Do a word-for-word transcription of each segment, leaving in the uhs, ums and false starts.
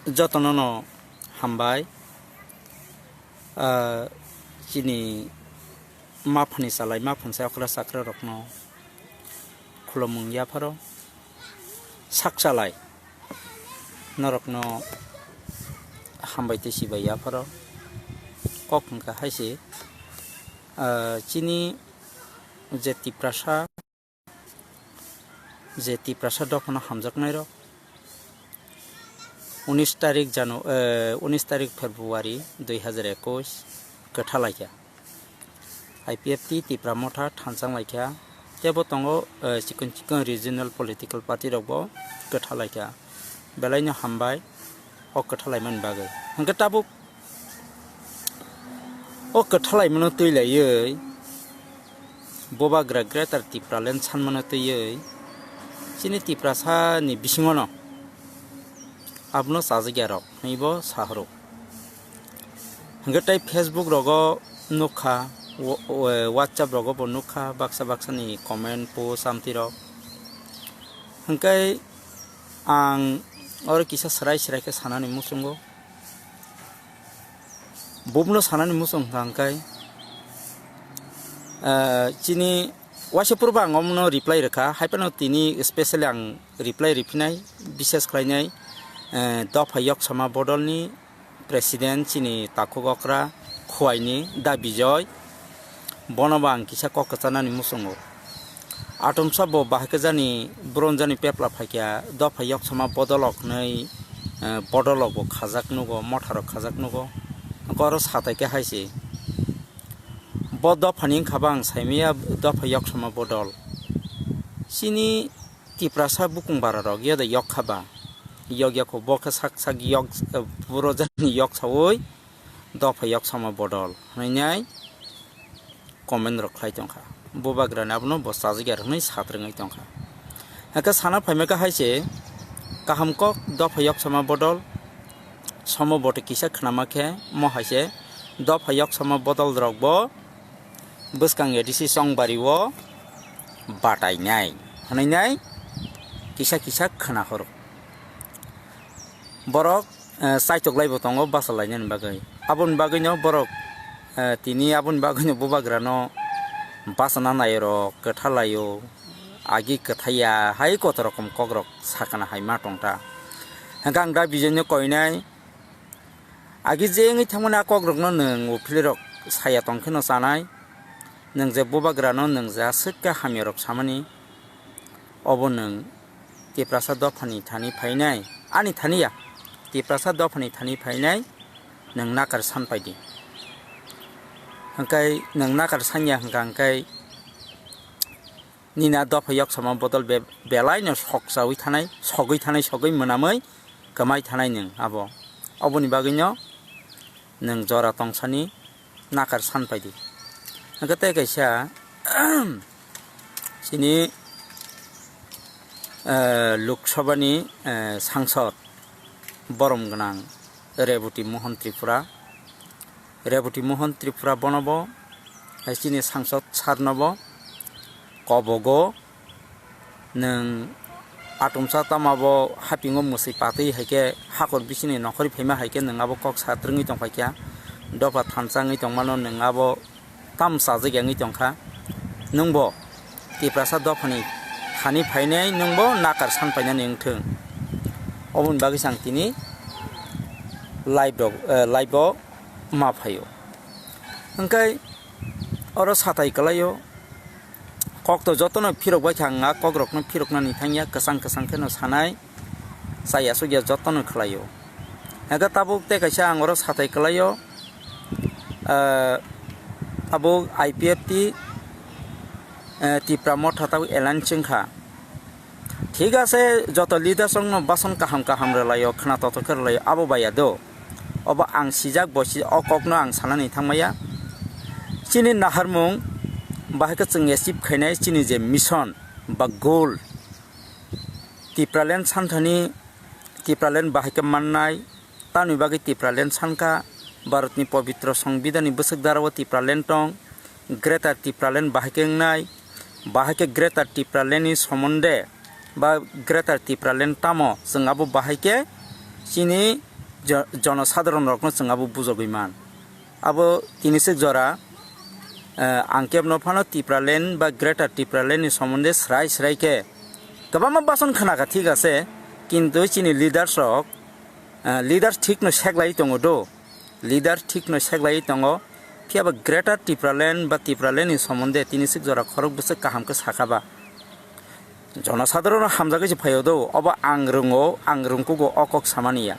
Jotono no hambai. Ah, chini maphani salai, maphani sai okra chakra rokno khulumung yapharo. Sak salai norokno hambai tei sibai yapharo. Kok hwnkha hai se, ah, chini je Tiprasa, je Tiprasa dophano hamjaknairok, unis tarik Janu-, eh, unis tarik February dui hazar ekwis kwthalaikha. I P F T Tipra Motha thanchang laikha. Tebo tongo, eh, chikon chikon regional political party rokbo kwthalaikha. Belaino hambai o kwthalaimani bagwi. Hwnkhe tabuk o kwthalaimano twi laiwi, Bubagra Greater Tipraland sanmano twiwi chini Tiprasani bisingono abono chajakya rok hwnwibo sahoro. Hwnkhe tei Facebook rogo nukha, wa-, wa-, WhatsApp rogo bo nukha, baksa baksani comment, post, amtwi rok. Hwnkhe ang oro kisa swrai swrai khe sanani muchungo. Bumno sanani muchung hwnkha hwnkhe, eh, chini waisa purbo ang omno reply rwkha, hai phano tini specially ang reply riphinai, bises khlainai, eh, dopha yoksama bodolni president chini takhuk okra Khwaini Da Bijoy, bono bo ang kisa kok kwchanani muchungo. Atomsa bo bahai khe jani bronjani pepla phaikha, dopha yoksama bodolok hwnwi, eh, bodolok bo khajak nugo, motharok khajak nugo. Hwnkhe oro satai khe hai se. Bo dophani wngkha ba ang saimaya dopha yoksama bodol. Chini Tiprasa bukung bara rok yoda yok kha ba? Yok ya kho, bo khe sak sak yok, eh, bro jani yok saui dopha yoksama bodol hwnwi nai comment rok khlai tongkha. Bubagrani abono bo chajakya rok hwnwi satrwngwi tongkha. Hakhe sana phaima khe hai se kaham kok dopha yoksama bodol somo bote kisa khnama khe mo hai se dopha yoksama bodol rok bo bwskang A D C chongbari o batainai hwnwi nai kisa kisa khna horo. Borok, eh, chaitok lai bo tongo bachalainani bagwi. Aboni bagwino borok, eh, tini aboni bagwino bubagrano bachana nairok kwtha laio, agi kwthaiya hai koto rokom kokrok sakana hai ma tongta. Hwnkhe ang Da Bijoyno koinai, agi je wngwi thangmani a kokrokno nwng uphilirok saya tongkheno chanai, nwng je bubagrano nwng je aswk khe hamyarok samani, obo nwng Tiprasa dophani thani phainai, ani thani ya, Tiprasa dophani thani phainai, nwng nakar san paidi. Hwnkhe nwng nakar sanya hwnkha hwnkhe nini a dopha yoksama bodol be-, belaino sok chaui thanai, sogwi thanai, sogwi mwnamwi kwmai thanai nwng abo. Oboni bagwino nwng jora tongsani nakar san paidi. Hwnkhe tei kaisa chini, eh, Lok Sabhani, eh, sangsod borom gwnang Reboti Mohon Tripura. Reboti Mohon Tripura bono bo hai chini sangsod sar no bo kobogo nwng atomsa tamo abo hapingo mwswi patwi hai khe hakor bisini nokhorwi phaima hai khe nwng abo kok sa twrwngwi tong phai kha, dopha thansa wngwi tong mano nwng abo tam chajakya wngwi tong kha, nwng bo Tiprasa dophani thani phainai nwng bo nakar san painani wng thung. Oboni bagwi se ang tini live rok, eh, live o ma phaio. Hwnkhe oro satai kwlaio, kok to jotono phirok bai kha, ang a kokrokno phiroknani thangya, kwchang kwchang kheno sanai, chaya sukya jotono khlaio. Hwnkhe tabuk tei kaisa ang oro satai kwlaio, ah, tabuk I P F T, eh, Tipra Motha tabuk alliance wngkha. Thik ase, joto leaders rokno bason kaham kaham rwlaio, khna totok khe rwlaio, abo bai ya do. Obo ang sijak bo si, o kokno ang sanani thangmaya. Chini naharmung bahai khe chwng achieve khainai chini je mission ba goal, Tipraland santhani, Tipraland bahai khe mannai, tamni bagwi Tipraland sankha, Bharatni pobitro Songbidanni bwswk darao Tipraland tong, Greater Tipraland bahai khe wngnai, bahai khe Greater Tipralandni somonde ba Greater Tipraland tamo, chwng abo bahai khe chini jo-, jonosadharon rokno chwng abo bujogwi man. Abo tini swk jora, eh, ang kebno phano Tipraland ba Greater Tipraland ni somonde srai srai khe kwbangma bason khna kha, thik ase, kintu chini leaders rok, eh, leaders thik no seklai tongo do, leaders thik no seklai tongo, phiya ba Greater Tipraland ba Tipraland ni somonde tini swk jora khorok bwswk kaham khe sakha ba. Jonosadharon hamjagwi se phaio do, obo ang rwngo, ang rwngkugo o kok samani ya.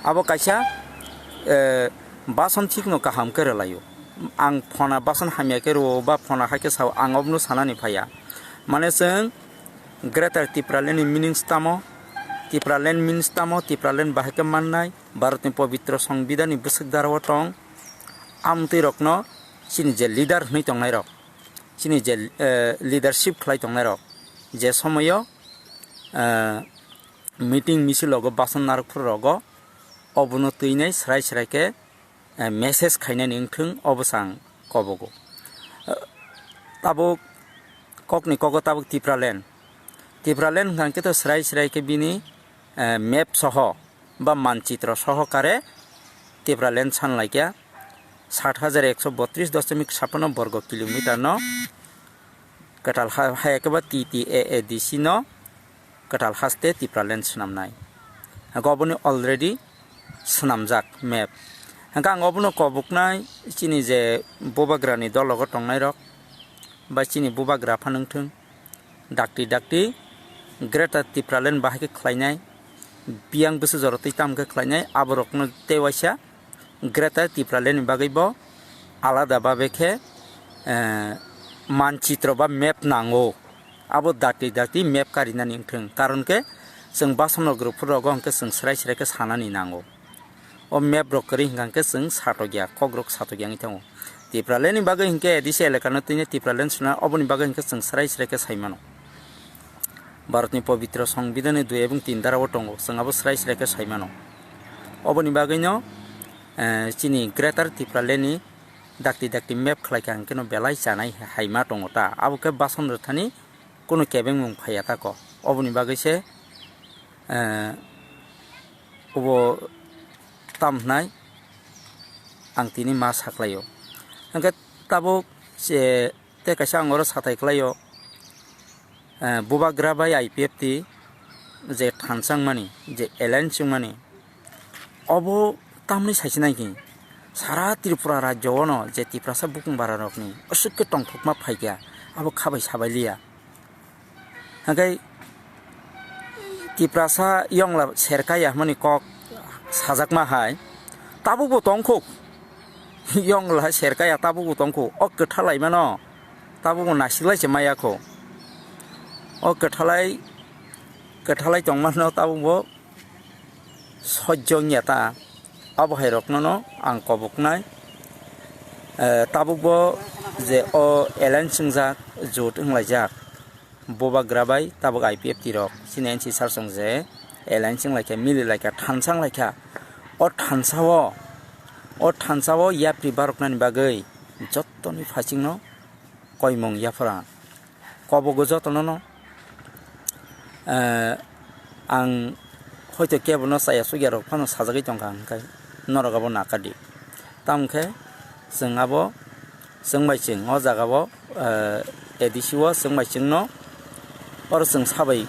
Abo kaisa, eh, bason thikno kaham khe rwlaio. Ang phona bason hamya khe rwo ba phona hai khe sao, ang obono sanani phaiya. Mane chwng Greater Tipraland ni meanings tamo, Tipraland means tamo, Tipraland bahai khe mannai, Bharatni pobitro Songbidanni bwswk darao tong, amtwi rokno chini je leader hwnwi tongnai rok, chini je, eh, leadership khlai tongnai rok, je somoyo, eh, meeting misil rogo bason narwk phuru rogo obono twinai srai srai khe, eh, message khainani wngthwng obo chang kobogo. Eh, tabuk kokni kogo tabuk Tipraland, Tipraland hwnkha khe to srai srai khe bini, eh, map soho ba manchitro soho kare Tipraland sanlaikha sat hajar ekso botris doshomik sapano borgo kilometer no kwtal ha, hai khe ba T T A A D C no kwtal haste Tipraland swnamnai. Hwnkhe oboni already swnamjak map. Hwnkhe ang obono koboknai chini je bubagrani dologo tongnairok ba chini bubagra phano wngthwng, dakti dakti Greater Tipraland bahai khe khlainai, biyang bwswk jora twi tamo khe khlainai, aborokno tei waisa Greater Tipraland ni bagwi bo alada babe khe, eh, manchitro ba map nango. Abo dakti dakti map karinani wngthwng, karon khe chwng basono group rogo hwnkhe chwng srai srai khe sanani nango. O map rok kwrwi hwnkha khe chwng satokya, kokrok satokya wngwi thango. Tipraland ni bagwi hwnkhe A D C elaka no tini Tipraland swnam, oboni bagwi hwnkhe chwng srai srai khe sai mano. Bharatni pobitro Songbidanni dui ebong tin darao tongo, chwng abo srai srai khe sai mano. Oboni bagwino, eh, chini Greater Tipraland ni dakti dakti map khlai kha hwnkhe no belai chanai hai ma tongo ta. Abo khe bason rwthani kunu kebengmung phaiya tako. Oboni bagwi se, eh, obo tam hwnai ang tini ma saklaio. Hwnkhe tabuk se tei kaisa ang oro sathai khlaio, eh, bubagra bai I P F T je thansa wngmani, je alliance wngmani, obo tamni saisinai khe sara Tripura rajyo ono je Tiprasa bukung bara rokni aswk khe tongthokma phaikha, abo khabai sabai liya. Hwnkhe Tiprasa yongla serkaya hwnmani kok sajakma hai tabukbo tongkho, yongla serkaya tabukbo tongkho, o kwthalai mano tabukbo nasiklai se maya kho, o kwthalai, kwthalai tongmano tabukbo sojjo wngya ta. Abo hai rokno no ang koboknai, eh, tabukbo je o alliance wngjak, jut wnglaijak, bubagra bai tabuk I P F T rok chini N C sar song je alliance wnglaikha, mililaikha, thansa wnglaikha. O thansa o, o thansa o yapri baroknani bagwi jottoni phaichingno koimung yaphra kobogo jotono no, eh, ang hoito kebo no chaya chukya rok phano sajagwi tongkha, hwnkhe norok abo nakadi. Tamokhe chwng abo chwng bai chwng o jaga o, eh, A D C o chwng bai chwngno oro chwng sabai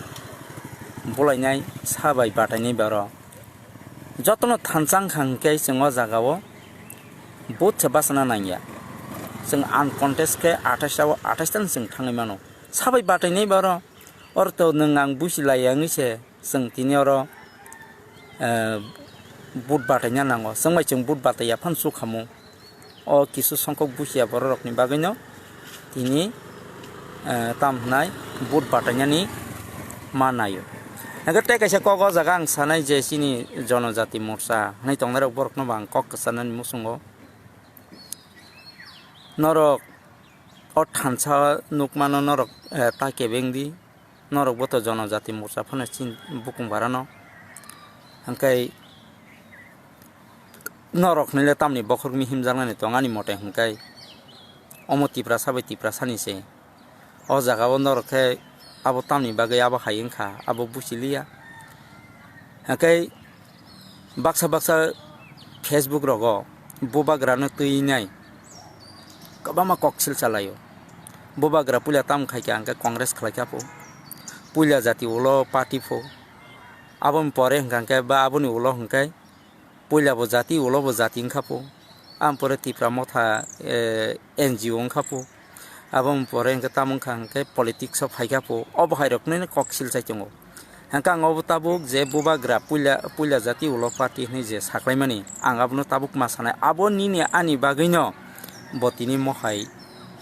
bulainai, sabai batainai ba oro. Jotono thansa wngkha hwnkhe chwng o jaga o vote se bachana nangya. Chwng uncontest khe athais ta o athais ta no chwng thangwi mano. Sabai batainai ba oro, oro to nwng ang busi laiya wngwi se chwng tini oro, eh, vote bataina nango. Chwng bai chwng vote bataiya phano chukhamu. O kisu songkok busia bororokni bagwino tini, eh, tam hwnai vote batainani ma naio. Hwnkhe tei kaisa kok o jaga ang sanai je chini Jonojati Morcha hwnwi tongnairok borokno bo ang kok kwchanani muchungo. Norok o thansa nukmano norok, eh, ta kebeng di. Norok bo to Jonojati Morcha phano chin bukung barano. Hwnkhe norok hwnwi le tamni bokhorokni himjaknani tong ani mote hwnkhe omo Tiprasa bai Tiprasani se. O jaga o norok khe abo tamni bagwi abo hai wngkha abo buchiliya. Hwnkhe Baksa baksa Facebook rogo bubagrano twi nai kwbangma koksil chalaio. Bubagra puila tam khai kha hwnkhe Congress khlai kha pho, puila jati ulo party pho, aboni pore hwnkha hwnkhe ba aboni ulo hwnkhe puila bo jati ulo bo jati wngkha pho, aboni pore Tipra Motha, eh, N G O wngkha pho, aboni pore hwnkhe tamo wngkha hwnkhe politics o phaikha pho, obo hai rokno koksil chai tongo. Hwnkhe ang obo tabuk je bubagra puila, puila jati ulo party hinwi je saklaimani, ang abono tabuk ma sanai, abo nini ani bagwino bo tini mohai,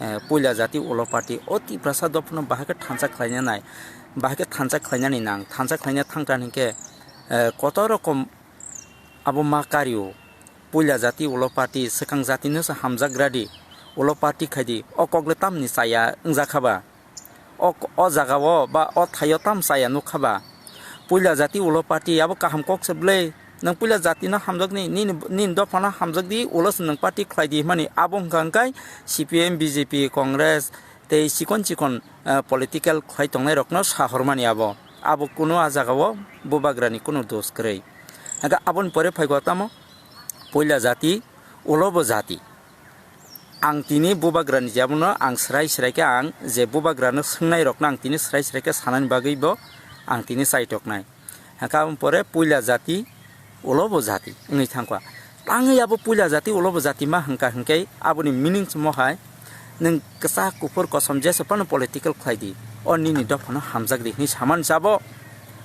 eh, puila jati ulo party o Tiprasa dophano bahai khe thansa khlaina nai, bahai khe thansa khlainani nang, thansa khlaina thangkha hwnkhe, eh, kotor rokom abo ma kario. Puila jati ulo party swkang jatino se hamjak radi, ulo party khaidi, o kokle tamni chaya wngjakha ba? O, o jagao ba o thaio tam chaya nukha ba? Puila jati ulo party abo kaham kok se bwle. Nwng puila jatino hamjakni, nini, nini dophano hamjakdi, ulo se nwng party khlaidi hwnmani. Abo hwnkha hwnkhe C P M, B J P, Congress tei chikon chikon, eh, political khlai tongnai rokno sahormani abo. Abo kunu a jagao bubagrani kunu dos kwrwi. Hwnkhe aboni pore phaigo tamo? Puila jati, ulo bo jati. Ang tini bubagrani jebono ang srai srai khe ang je bubagrano swngnai rokno ang tini srai srai khe sanani bagwi bo ang tini chaitoknai. Hwnkhe aboni pore puila jati, ulo bo jati wngwi thangkha. Tangwi abo puila jati, ulo bo jati ma hwnkha hwnkhe aboni meaning chwngmo hai nwng kwchak kuphur kosom jesa phano political khlai di, o nini dophano hamjak di hinwi samani se abo.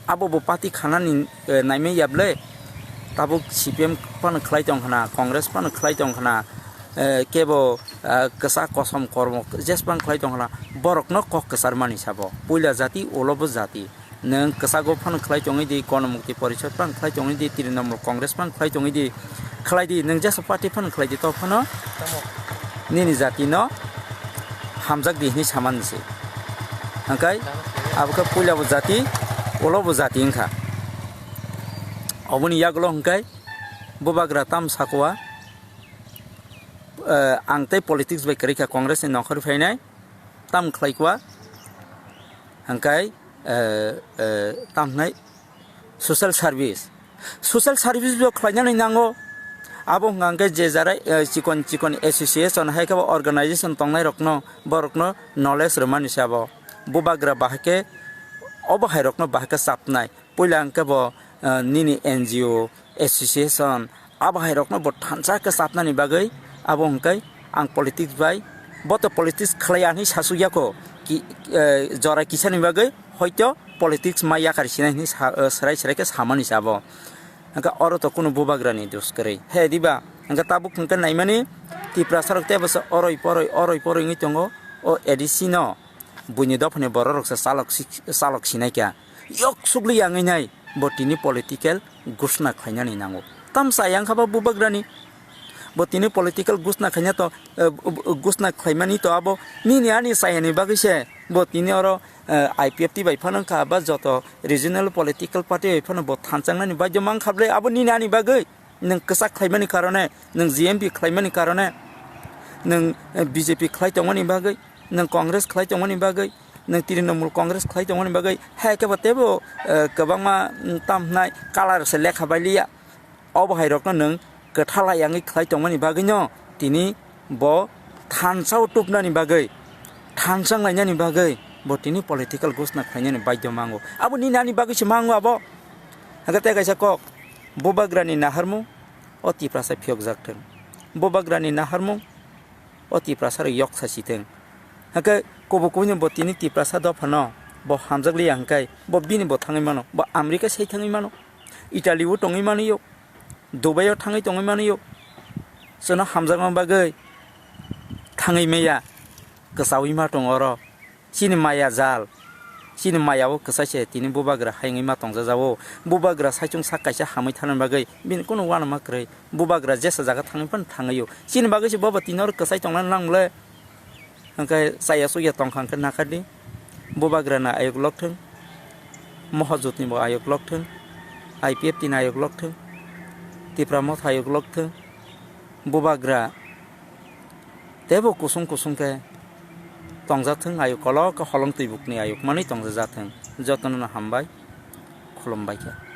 Abo bo party khanani, eh, naimai ya bwle? Tabuk C P M phano khlai tong khna, Congress phano khlai tong khna, eh, kebo, ah, kwchak kosom kormo jesbang khlai tong khna, borokno kok kwchar mani sabo. Puila jati, ulo bo jati. Nwng kwchago phano khlai tongwi di, Ganamukti Porishad phano khlai tongwi di, Trinamool Congress phano khlai tongwi di, khlai di, nwng jesa party phano khlai di, to phano nini jati no hamjak di hinwi samani se. Hwnkhe abo khe puila bo jati, ulo bo jati wngkha. Oboni yagulo hwnkhe bubagra tam sakwa, eh, ang tei politics bai kwrwi kha, Congress ni nongkhor phainai tam khlai kwa, hwnkhe, eh, eh, tam hwnai social service. Social service bo khlainani nango. Abo hwnkha hwnkhe je jara, eh, chikon chikon association hai khe bo organization tongnai rokno, borokno knowledge rwmani se abo. Bubagra bahai khe obo hai rokno bahai khe chapnai. Puila hwnkhe bo, eh, nini N G O, association, abo hai rokno bo thansa khe chapnani bagwi abo hwnkhe ang politics bai, bo to politics khlai ya hinwi sasuk ya kho, ki, eh, jora kisani bagwi hoito politics ma yakar sinai hinwi sa, eh, srai srai khe samani se abo. Hwnkhe oro to kunu bubagrani dos kwrwi. He diba? Hwnkhe tabuk hwnkhe naimani Tiprasa rok tei bo se oroi poroi, oroi poroi wngwi tongo. O A D C no buini dophani borok rok se chalok si-, chalok sinai kha. Yok sugli yang wngwi nai bo tini political gusna khlainani nango. Tam chaya wngkha ba bubagrani. Bo tini political gusna khaina to, eh, bu-, bu-, gusna khlaimani to abo nini ani chayani bagwi se bo tini oro, eh, I P F T bai phano wngkha ba joto regional political party bai phano bo thanchang nani baidyo mankha bwle abo nini ani bagwi. Nwng kwchak khlaimani karone, nwng G M P khlaimani karone, nwng, eh, B J P khlai tongmani bagwi, nwng Congress khlai tongmani bagwi, nwng Trinamool Congress khlai tongmani bagwi, hai khe bo teibo, eh, kwbangma, mm, tam hwnai colour se lekha bai liya. Obo hai rokno nwng kwthala yangwi khlai tongmani bagwino tini bo thansa o tubnani bagwi, thansa wnglainani bagwi bo tini political gusna khlainani baidyo mango. Abo nini ani bagwi se mango abo. Hwnkhe tei kaisa kok, bubagrani naharmung o Tiprasa phiyokjak thung. Bubagrani naharmung o Tiprasa rok yoksa si thung. Hwnkhe kubui kubui ni bo tini Tiprasa dophano bo hamjak liya hwnkhe bo bini bo thangwi mano, bo America sai thangwi mano, Italy o tongwi mano yo, Dubai o thangwi tongwi mano yo. Chwngno hamjakma bagwi thangwi maya, kwchaui ma tongo oro. Chini maya jal, chini maya o kwchai se tini bubagra hai wngwi ma tongjajago. Bubagra saichung sak kaisa hamwi thanani bagwi bini kunu uanama kwrwi. Bubagra jesa jaga thangwi phano thangwi o. Chini bagwi se bobo tini oro kwchai tongna nang le. Hwnkhe chaya chukya tongkha hwnkhe nakardi. Bubagrano ayuk lokthwng, Mohojotni bo ayuk lokthwng, I P F T ni ayuk lokthwng, Tipra Motha ayuk lokthwng. Bubagra teibo kusung kusung khe tongjathwng, ayuk kolok khe holong twibukni ayuk manwi tongjajathwng. Jotono no hambai, khulumbai khe.